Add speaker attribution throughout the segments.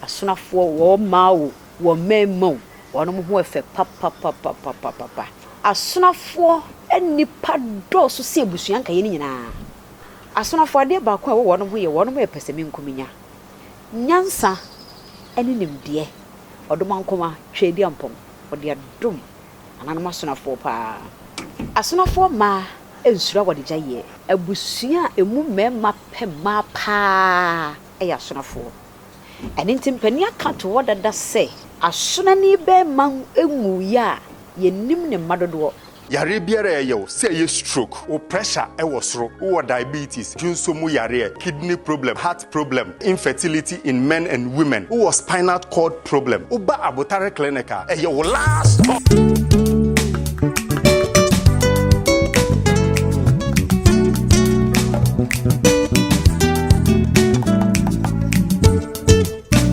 Speaker 1: Asonafoɔ, wɔ mmaa o, wɔ mmarima o, wɔnom ho ɛfɛ papapapapapapa. Asonafoɔ nnipa dɔɔso sen abusua nkaeɛ no nyinaa. Asonafoɔ adeɛ baako a ɛwɔ wɔnom ho yɛ wɔnom yɛ pɛsɛmenkominya, nyansa ne nimdeɛ. Ɔdomankoma, Tweaduampɔn, ɔde adom nananom asonafoɔ paa. Asonafoɔ mmaa nsuro awadegyaeɛ. Abusua a ɛmu mmarima pɛ mmaa paa yɛ asonafoɔ. Ɛno nti mpanin aka ato hɔ dada sɛ asonani barima nwuiɛ a, yɛnnim ne mma dodoɔ.
Speaker 2: Yareɛ biara a ɛyɛ wo, sɛ ɛyɛ stroke, wo pressure wɔ soro, wowɔ diabetes, dwonsɔ mu yareɛ, kidney problem, heart problem, infertility in men and women, wowɔ spinal cord problem, woba Abotare clinic a, ɛyɛ wo last stop.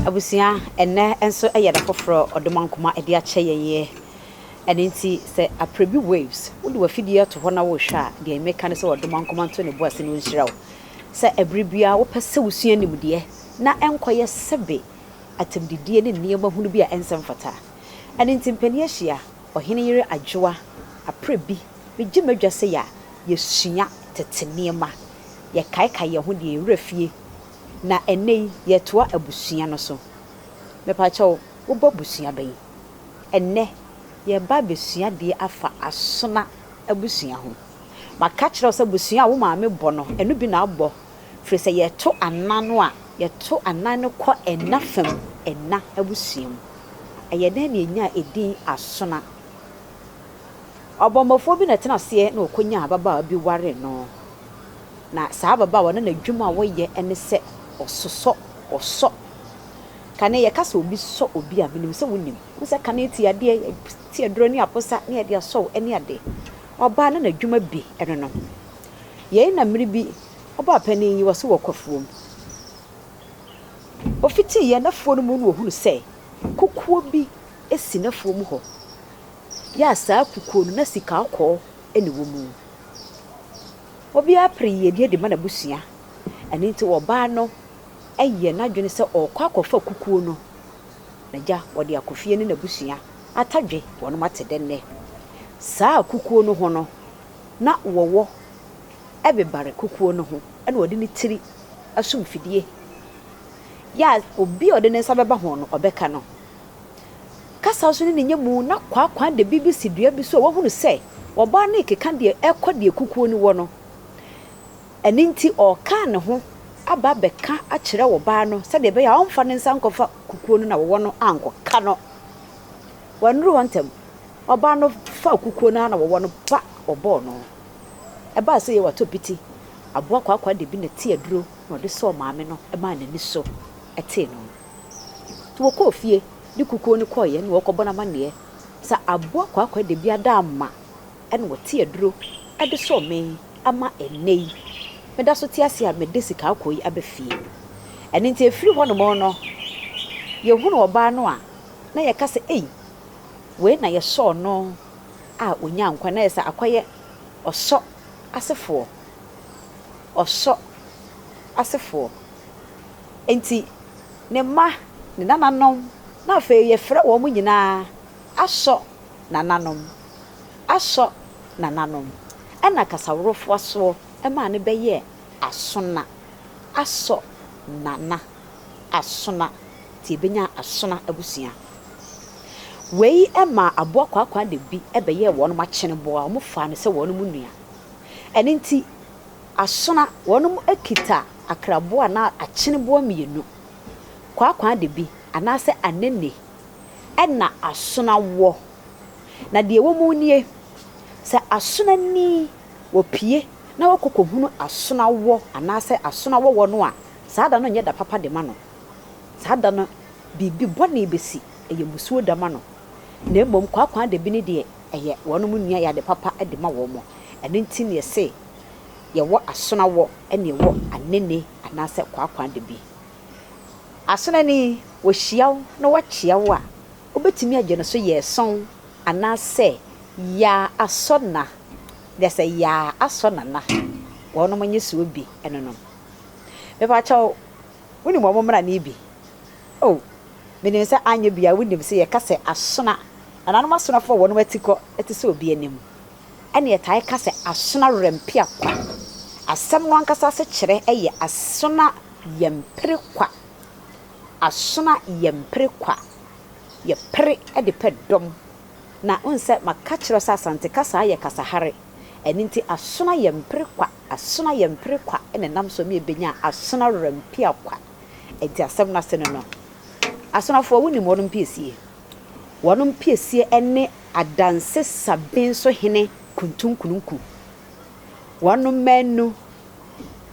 Speaker 1: Abusua, ɛnnɛ nso yɛ da foforɔ Ɔdomankoma de akyɛ yɛn yɛ. Ɛno nti sɛ Aprebi Waves, wode w'afidie ato hɔ na worehwɛ a, deɛ meka ne sɛ Ɔdomankoma nto ne bo ase na ɔnhyira wo. Sɛ ɛberɛ biara wopɛ sɛ wosua nimdeɛ na ɛnkɔyɛ sɛbe atɛmdidie ne nneɛma hunu bi a ɛnsɛ mfata. Ɛno nti mpanin ahyia, Ɔhene yere Adwoa, Aprebi, megye m'adwa sɛ yɛ a yɛsua tete nneɛma, yɛkaekae yɛn ho deɛ yɛn werɛ fie, na ɛnnɛ yi yɛretoa abusua no so. Mepakyɛw, wobɔ abusua bɛn? Ɛnnɛ, yɛreba abɛsua adeɛ afa Asona abusua ho. Maka akyerɛ wo sɛ abusua a wo maame bɔ no, ɛno bi na abɔ, firi sɛ yɛto anan no a, yɛto anan no kɔ ɛna fam, ɛna abusua mu. Ɛyɛ dɛn na yɛnyaa edin Asona? Ɔbɔmmɔfoɔ bi na ɛtena aseɛ na ɔkɔnyaa ababaawa bi waree no. Na saa ababaawa no, na n'adwuma a ɔyɛ ne sɛ ɔsosɔ, ɔsɔ. Kane yɛka sɛ obi sɔ obi a, menim sɛ wonim. Wohu sɛ kane ti adeɛ, ti aduro ne aposa ne yɛde asɔ wo ne ade. Ɔbaa na n'adwuma bi ne no. Yei na mmere bi ɔbaa panin yi wɔse wɔkɔ afuom. Ɔfitiiɛ n'afuo no mu na ɔhunu sɛ kukuo bi si n'afuo mu hɔ. Yɛ a saa kukuo no na sika kɔkɔɔ na ɛwɔ mu. Obiara pere yiedie de ma n'abusua. Ɛno nti ɔbaa no yɛ n'adwene sɛ ɔrekɔ akɔfa kukuo no, n'agya wɔde akɔ fie ne n'abusua atadwe wɔnom ate dɛ nnɛ. Saa kukuo no ho no, na wɔwɔ bebare kukuo no ho na ɔde ne tiri asum fidie. Yɛ a obi a ɔde ne nsa bɛba ho no, ɔbɛka no. Kasa nso ne ne nya mu na kwaakwaadabi bi si dua bi so a wahunu sɛ ɔbaa no rekeka deɛ ɛrekɔ deɛ kukuo no wɔ no. Ɛno nti ɔrekaa ne ho aba abɛka akyerɛ ɔbaa no sɛdeɛ ɛbɛyɛ a ɔmfa ne nsa nkɔfa kukuo no na wɔwɔ no ankɔka no. Wannuru hɔ ntɛm, ɔbaa no faa kukuo no ara na wɔwɔ no pa ɔbɔɔ no. Ɛbaa sɛ yei watɔ piti, aboa kwaakwaadabi na ɛte aduro na ɔde sɔɔ maame no maa n'ani so tee no. Nti wɔkɔɔ fie de kukuo no kɔeɛ na wɔrekɔbɔ no amanneɛ sɛ aboa kwaakwaadabi ada ama na wɔte aduro de sɔɔ me ama ɛnnɛ yi meda so te ase a mede sika akɔ yi aba fie. Ɛno nti ɛfiri hɔnom no, yɛhunu ɔbaa no a, na yɛka sɛ, Ei, wei na yɛsɔɔ no a ɔnyaa nkwa. Na ayɛ sɛ akɔyɛ ɔsɔ asefoɔ, ɔsɔ asefoɔ. Enti ne mma, ne nananom, na afei yɛfrɛ wɔn nyinaa asɔ nananom. Asɔ nananom, ɛna kasaworofoɔ soɔ maa no bɛyɛɛ Asona, Asɔ nana, Asona, nti yɛbɛnyaa Asona abusua. Wei maa aboa kwaakwaadabi bɛyɛɛ wɔnom akyeneboa, wɔfaa no sɛ wɔnom nua. Ɛno nti Asona, wɔnom kita akraboa anaa akyeneboa mmienu, kwaakwaadabi anaasɛ anene ɛna Asona wɔ. Na deɛ ɛwɔ mu nie, sɛ asonani wɔpue na wɔkɔ kɔhunu asonawɔ anaasɛ asonawɔwɔ no a, saa da no nyɛ da papa de ma no. Saa da no biribi bɔne bɛsi, ɛyɛ mmusuo da ma no. Na mmom kwaakwaadabi no deɛ, ɛyɛ wɔnom nua, ɛyɛ ade papa de ma wɔn. Ɛno nti na yɛse yɛwɔ asonawɔ ɛna yɛwɔ anene anaasɛ kwaakwaadabi. Asonani, wɔhyia wo na wɔakyea wo a, Wobɛtumi agye no so yɛɛsɔn anaasɛ yaa asɔ na, deɛ sɛ yaa asɔ nana, wɔnom nye soɔ bi ɛno nom. Mepakyɛw, wonim wɔn mmrane bi? Oh! Menim sɛ anyɛ biara wonim sɛ yɛka sɛ asona, nananom asonafoɔ a wɔnom atikɔ te sɛ obi anim. Ɛna yɛtae ka sɛ asona werɛmpea kwa. Asɛm no ankasa asekyerɛ yɛ asona yɛmpere kwa. Asona yɛmpere kwa. Yɛpere de pɛ dɔm. Na wohu sɛ maka kyerɛ wo sɛ Asante kasa yɛ kasa hare. Ɛno nti asona yɛmpere kwa, asona yɛmpere kwa na ɛnam so ma yɛbɛnyaa asona werɛmpea kwa. Enti asɛm no ase no no, asonafoɔ wonim wɔnom mpiesie? Wɔnom mpiesie ne Adanse Saben so hene Kuntunkununku. Wɔnom mmaanu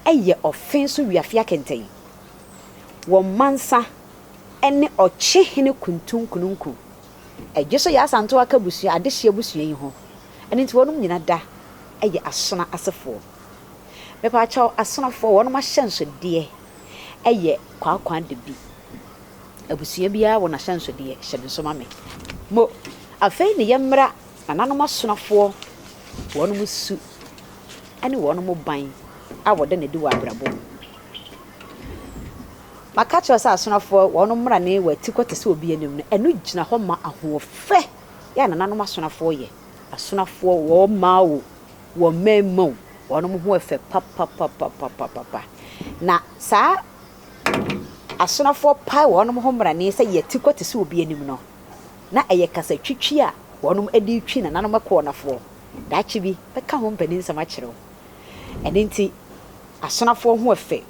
Speaker 1: yɛ ɔfe so wiafe akɛntɛn. Wɔn mansa ne Ɔkye hene Kuntunkununku. Ɛgye so yɛ Asantew aka abusua adehye abusua yi ho. Ɛno nti wɔnom nyina da yɛ Asona asefoɔ. Mepaakyɛw Asonafoɔ wɔnom ahyɛnsodeɛ yɛ Kwaakwa Dabi. Abusua biara wɔ n'ahyɛnsodeɛ, hyɛ no nso ma me. Mo, afei ne yɛmmra nananom asonafoɔ wɔnom su ne wɔnom ban a wɔda no adi wɔ abrabɔ mu. Maka akyerɛ wo sɛ asonafoɔ wɔnom mmrane wɔ atikɔ te sɛ obi anim no, ɛno gyina hɔ ma ahoɔfɛ yɛ a nananom asonafoɔ yɛ. Asonafoɔ wɔn mmaa o, wɔn mmarima o, wɔnom ho ɛfɛ papapapapapapa. Na saa asonafoɔ pae wɔnom ho mmrane sɛ yɛ atikɔ te sɛ obi anim no, na ɛyɛ kasatwitwi a wɔnom de retwi nananom akuonafoɔ. Daakye bi, mɛka ho mpaninsɛm akyerɛ wo. Ɛno nti, asonafoɔ ho ɛfɛ.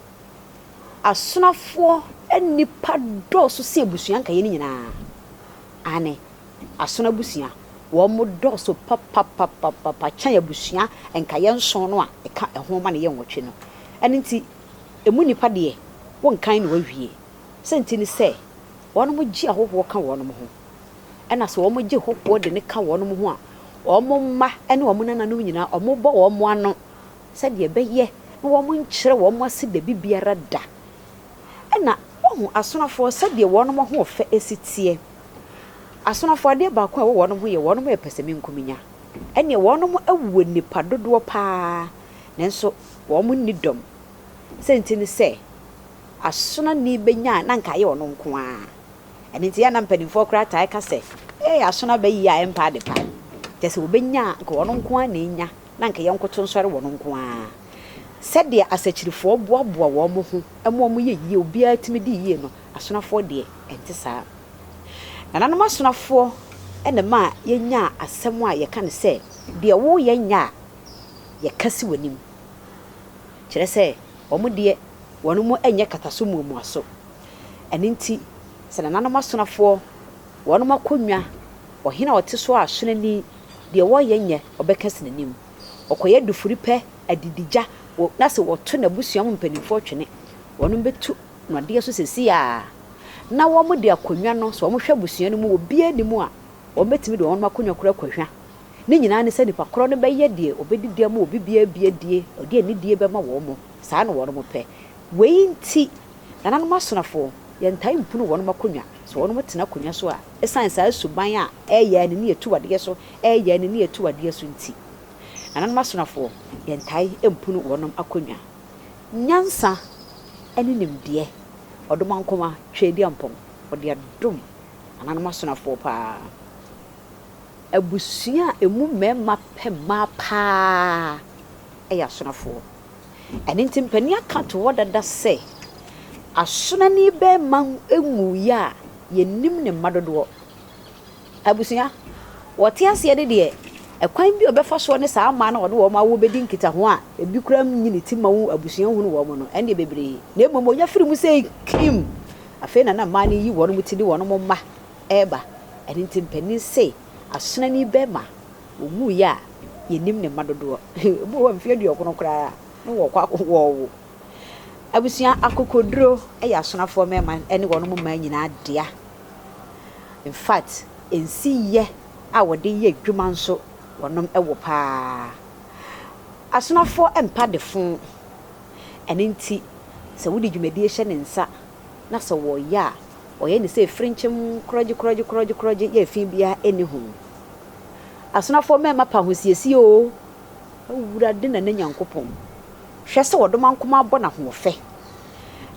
Speaker 1: Asonafoɔ nnipa dɔɔso sen abusua nkaeɛ no nyinaa. Aane, asono abusua, wɔn dɔɔso papapapapa kyɛn abusua nkaeɛ nson no a ɛka ɛho ma no yɛ nwɔtwe no. Ɛno nti, ɛmu nnipa deɛ, wonkan na woawie. Sɛ nti ne sɛ, wɔn gye ahɔhoɔ ka wɔn ho. Ɛna sɛ wɔn gye hɔhoɔ de no ka wɔn ho a, wɔn mma ne wɔn nananom nyinaa, wɔbɔ wɔn ano sɛdeɛ ɛbɛyɛ na wɔnkyerɛ wɔn ase baabi biara da. Ɛna woahu asonafoɔ sɛdeɛ wɔn ahoɔfɛ si teɛ. Asonafoɔ adeɛ baako a ɛwɔ wɔn ho yɛ wɔn yɛ pɛsɛmenkominya. Ɛnneɛ wɔn wɔ nnipa dodoɔ pa ara, nanso wɔn nni dɔm. Sɛ nti ne sɛ, asonani bɛnya a na anka ayɛ ɔno nko ara. Ɛno nti, yɛ a na mpanimfoɔ koraa taa ka sɛ, Ee, asono aba yie a ɛmpa adepa. Kyerɛ sɛ wɔbɛnya a, anka ɔno nko ara na ɛnya, na anka yɛnkoto nsɔre wɔn nko ara. Sɛdeɛ asakyirifoɔ boaboa wɔn ho ma wɔyɛ yie, obiara tumi di yie no, asonafoɔ deɛ, ɛnte saa. Nananom asonafoɔ na ɛmaa yɛnyaa asɛm a yɛka no sɛ, Deɛ woreyɛ nyɛ a, yɛka si w'anim. Kyerɛ sɛ, wɔn deɛ, wɔn nyɛ kataso muamuaso. Ɛno nti, sɛ nananom asonafoɔ, wɔnom akonnwa, ɔhene a ɔte so a asonani, deɛ wɔreyɛ nyɛ, ɔbɛka si n'anim. Ɔkɔyɛ adufuri pɛ, adidigya, wɔ, na sɛ wɔto n'abusua mu mpanimfoɔ twene, wɔnom bɛtu no adeɛ so seesei ara, na wɔde akonnwa no, sɛ wɔhwɛ abusua no mu, obiara nni mu a, wɔbɛtumi de wɔnom akonnwa koraa akɔhwa. Ne nyinaa ne sɛ nipa korɔ no bɛyɛ deɛ ɔbɛdidi ama obi biara bi adie, ɔde anidie bɛma wɔn, saa na wɔnom pɛ. Wei nti, Nananom asonafoɔ, yɛntae mpunu wɔnom akonnwa, sɛ wɔnom tena akonnwa so a, ɛsiane saa suban a ɛyɛ ani ne yɛtu adeɛ so, ɛyɛ ani ne yɛtu adeɛ so nti. Nananom asonafoɔ, yɛntae mpunu wɔnom akonnwa. Nyansa ne nimdeɛ, Ɔdomankoma Tweaduampɔn, ɔde adom nananom asonafoɔ paa. Abusua a ɛmu mmarima pɛ mmaa paa yɛ asonafoɔ. Ɛno nti mpanin aka ato hɔ dada sɛ, asonani barima nwuiɛ a, yɛnnim ne mma dodoɔ. Abusua, wɔte aseɛ no deɛ, ɛkwan bi a ɔbɛfa soɔ ne saa mmaa no a ɔne wɔn awo bɛdi nkitaho a ebi koraa nyi ne ti ma wo abusua nhunu wɔn no, ɛndeɛ bebree. Na mmom ɔnya firi mu sei kim! Afei na na mmaa no yi wɔn ti de wɔn mma reba. Ɛno nti mpanin se, asonani barima Ɔwuiɛ a, yɛnnim ne mma dodoɔ. Ebi wɔ hɔ a, mfeɛ aduɔkono koraa na wɔkɔ akɔ wɔrewo. Abusua akokoduro yɛ asonafoɔ mmarima ne wɔn mmaa nyinaa dea. In fact, nsiyɛ a wɔde yɛ adwuma nso wɔnom wɔ pa ara. Asonafoɔ mpa adefo. Ɛno nti, sɛ wode dwumadie hyɛ ne nsa na sɛ wɔreyɛ a, wɔyɛ no sɛ firinkyem korɔgye korɔgye korɔgye korɔgye yɛ fi biara nni ho. Asonafoɔ mmarima pɛ ahosiesie oo, Awurade na ne Nyankopɔn. Hwɛ sɛ ɔdomankoma abɔ no ahoɔfɛ,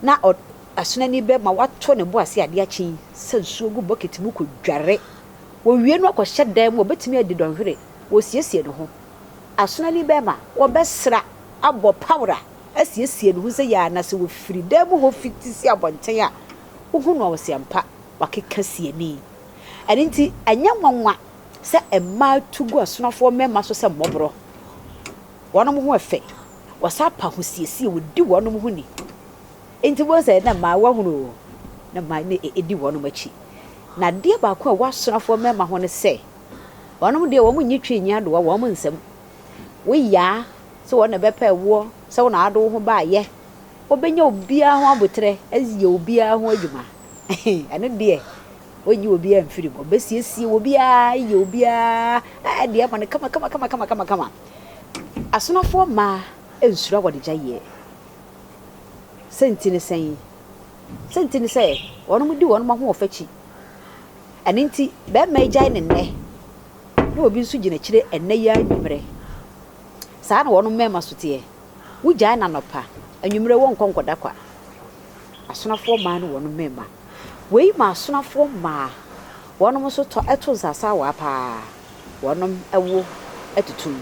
Speaker 1: na ɔ, asonani bɛma wato ne bo ase adeɛ akye yi sɛ nsuo gu bɔkɛti mu kɔdware. Wɔwie no akɔhyɛ dan mu a, ɔbɛtumi adi dɔnhwere, wɔsiesie ne ho. Asonani bɛma wɔbɛsra abɔ pawra asiesie ne ho sɛ yɛ a, na sɛ wɔfiri dan mu hɔ fiti si abɔnten a, wohu no a wɔse ampa wakeka siani. Ɛno nti, ɛnyɛ nwanwa sɛ mmaa tu gu asonafoɔ mmarima so sɛ mmɔborɔ. Wɔnom ho ɛfɛ, wɔsan pa ahosiesie, wɔdi wɔnom ho ni. Nti wobɛhu sɛ na mmaa, woahunu o, na mmaa na ɛdi wɔnom akyi. Na adeɛ baako a ɛwɔ asonafoɔ mmarima ho ne sɛ, wɔnom deɛ wɔn nnye twi nnye adowa wɔn nsam. Woyaa sɛ wɔn na ɛbɛpɛ woɔ, sɛ wo na wode wo ho baayɛ, wɔbɛnya obiara ho aboterɛ ayɛ obiara ho adwuma. Ɛno deɛ, wɔnyi obiara mfiri mu. Wɔbɛsiesie obiara, ayɛ obiara deɛ ama no kama kama kama kama kama kama. Asonafoɔ mmaa nsuro awadegyaeɛ. Sɛ nti ne sɛn? Sɛ nti ne sɛ, wɔn di wɔn ahoɔfɛ akyi. Ɛno nti, barima yi gyae no nnɛ, na obi nso gyina akyire ɛnnɛ yi ara anwummerɛ. Saa na wɔn mmarima so teɛ. Wogyae no anɔpa, anwummerɛ wɔnkɔ nkɔda kwa. Asonafoɔ mmaa ne wɔn mmarima. Wei ma asonafoɔ mmaa wɔnom nso tɔ to nsasawaa paa, wɔnom wo tutum.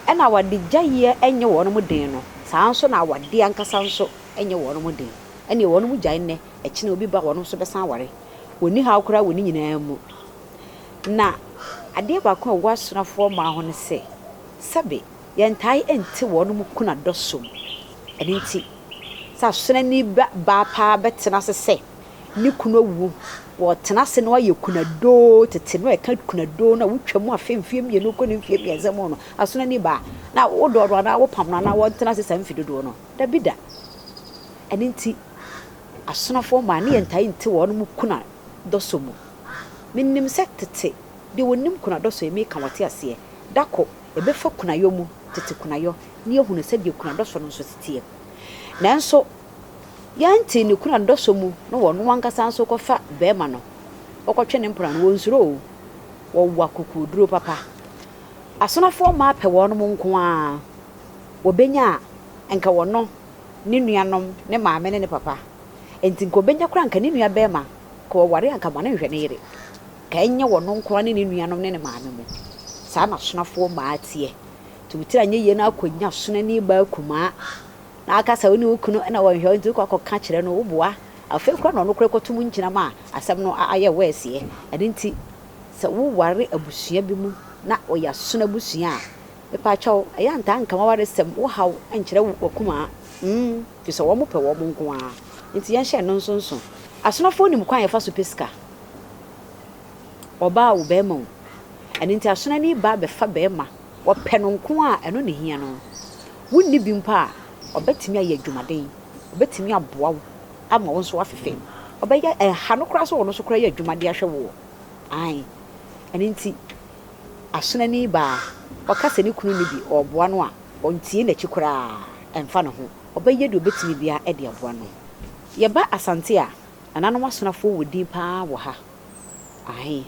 Speaker 1: Ɛna awadegyaeɛ nyɛ wɔnom den no, saa ara nso na awadeɛ ankasa nso nyɛ wɔnom den. Ɛnneɛ wɔnom gyae nnɛ, ɛkyena obi ba wɔnom nso bɛsan aware. Wɔnni haw koraa wɔ ne nyinaa mu. Na adeɛ baako a ɛwɔ asonafoɔ mmaa ho ne sɛ, sɛbe yɛntae nte wɔnom kunadɔ som. Ɛno nti, sɛ asonani ba baa paa bɛtena ase sɛ ne kunu awu, wɔtena ase na wɔayɛ kunadoo tete no a ɛka kunadoo no a wotwa mu afe mfeɛ mmienu kɔ ne mfeɛ mmiɛnsa mu no, asonani baa na wodɔ no anaa wopam no anaa wɔntena ase saa mfe dodoɔ no. Dabi da. Ɛno nti, asonafoɔ mmaa ne yɛntae nte wɔnom kunadɔ som mu. Menim sɛ tete deɛ wɔnim kunadɔ sɔ yi meka wɔte aseɛ. Da ko yɛbɛfa kunayɔ mu, tete kunayɔ, na yɛahunu sɛdeɛ kunadɔ sɔ no nso teɛ. Nanso yɛntee ne kunadɔ sɔ mu na wɔno ankasa nso kɔfa barima no, ɔkɔtwe ne mpena no, wɔnsuro o, wɔwɔ akokoɔduro papa. Asonafoɔ mmaa pɛ wɔnom nko ara, wɔbɛnya a, nka wɔno, ne nuanom, ne maame ne ne papa. Enti nka ɔbɛnya koraa nka ne nua barima, nka ɔware a nka ma no nhwɛ ne yere. Nka ɛnyɛ ɔno nko ara ne ne nuanom ne ne maame mo. Saa na asonafoɔ mmaa teɛ. Nti wo tiri anyɛ yie na akɔnya sonani baa kumaa na aka sɛ wo ne wo kunu na wɔnhwɛ wo nti wokɔ akɔka kyerɛ no, woboa. Afei koraa na ɔno koraa kɔto mu nkyina ma asɛm no ayɛ wɛɛseɛ. Ɛno nti sɛ woware abusua bi mu na ɔyɛ asono abusua a, mepaakyɛw, ɛyɛ a ntaa nka w'awaresɛm, wo haw nkyerɛ w'akumaa. Mm. Efisɛ wɔpɛ wɔn nko ara. Enti yɛnhyɛ ɛno nso nso. Asonafoɔ nim kwan a yɛfa so pɛ sika. Ɔbaa o, barima o. Ɛno nti asonani ba bɛfa barima. Ɔpɛ no nko ara a, ɛno na ɛhia no. Wonni bi mpo a, ɔbɛtumi ayɛ adwumaden. Ɔbɛtumi aboa wo ama wo nso woafefɛ. Ɔbɛyɛ, ɛha no koraa sɛ ɔno nso koraa yɛ adwuma de ahwɛ woɔ. Aane. Ɛno nti asonani ba a, ɔka sɛ ne kunu nni bi, ɔreboa no a, ɔntie n'akyi koraa, ɛmfa ne ho. Ɔbɛyɛ deɛ ɔbɛtumi biara de aboa no. Yɛba Asante a, nananom asonafoɔ wɔ din pa ara wɔ ha. Ahe.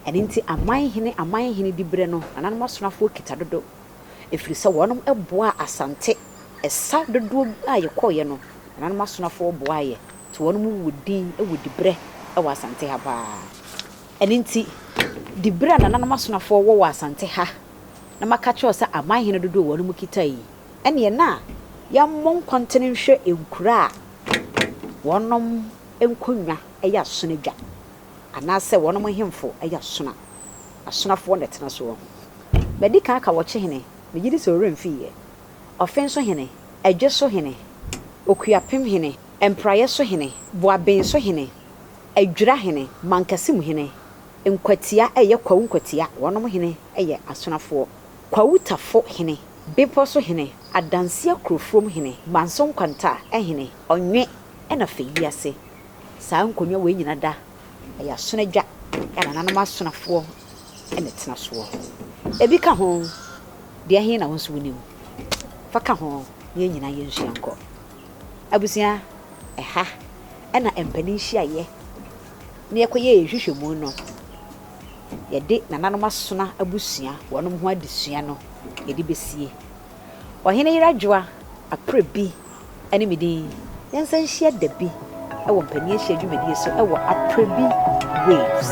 Speaker 1: Ɛno nti aman hene aman hene diberɛ no, nananom asonafoɔ kita dodo. Ɛfiri sɛ wɔnom boaa Asante ɛsa dodoɔ a yɛkɔeɛ no, nananom asonafoɔ boaeɛ. Nti wɔnom wɔ din wɔ diberɛ wɔ Asante ha pa ara. Ɛno nti diberɛ a nananom asonafoɔ wɔ wɔ Asante ha na maka akyerɛ wo sɛ aman hene dodoɔ a wɔnom kita yi, Ɛnneɛ na yɛmmɔ nkɔntene nhwɛ nkuro a wɔnom nkonnwa yɛ asono dwa, anaasɛ wɔnom nhemfo yɛ asono a asonafoɔ na ɛtena soɔ ho. Madi kan aka Wɔkyehene, megye di sɛ owura mfiiɛ, Ɔfenso hene, Ɛdwe so hene, Okuapem hene, Mpraeɛ so hene, Boaben so hene, Adwira hene, Mankasim hene, Nkwatia ɛyɛ Kwawu Nkwatia, wɔnom hene yɛ asonafoɔ. Kwawu Tafo hene, Bepɔ so hene, Adansi Akurofurom hene, Manso Nkwanta hene, Ɔnwe ɛna Fɛyi ase. Saa nkonnwa wei nyina da, ɛyɛ asono adwa a nananom asonafoɔ na ɛtena soɔ. Ebi ka ho, deɛ he na wo nso wonim? Fa ka ho na yɛn nyinaa yɛnsua nkɔ. Abusua, ɛha na mpanin hyiaeɛ na yɛkɔyɛɛ yɛn nhwehwɛmu no. yɛde nananom asona abusua wɔnom ho adesua no yɛde bɛsie. Ɔhene Yere Adwoa Aprɛ bi ne me din. Yɛnsan nhyia da bi wɔ mpanin ahyia dwumadie so wɔ Aprebi Waves.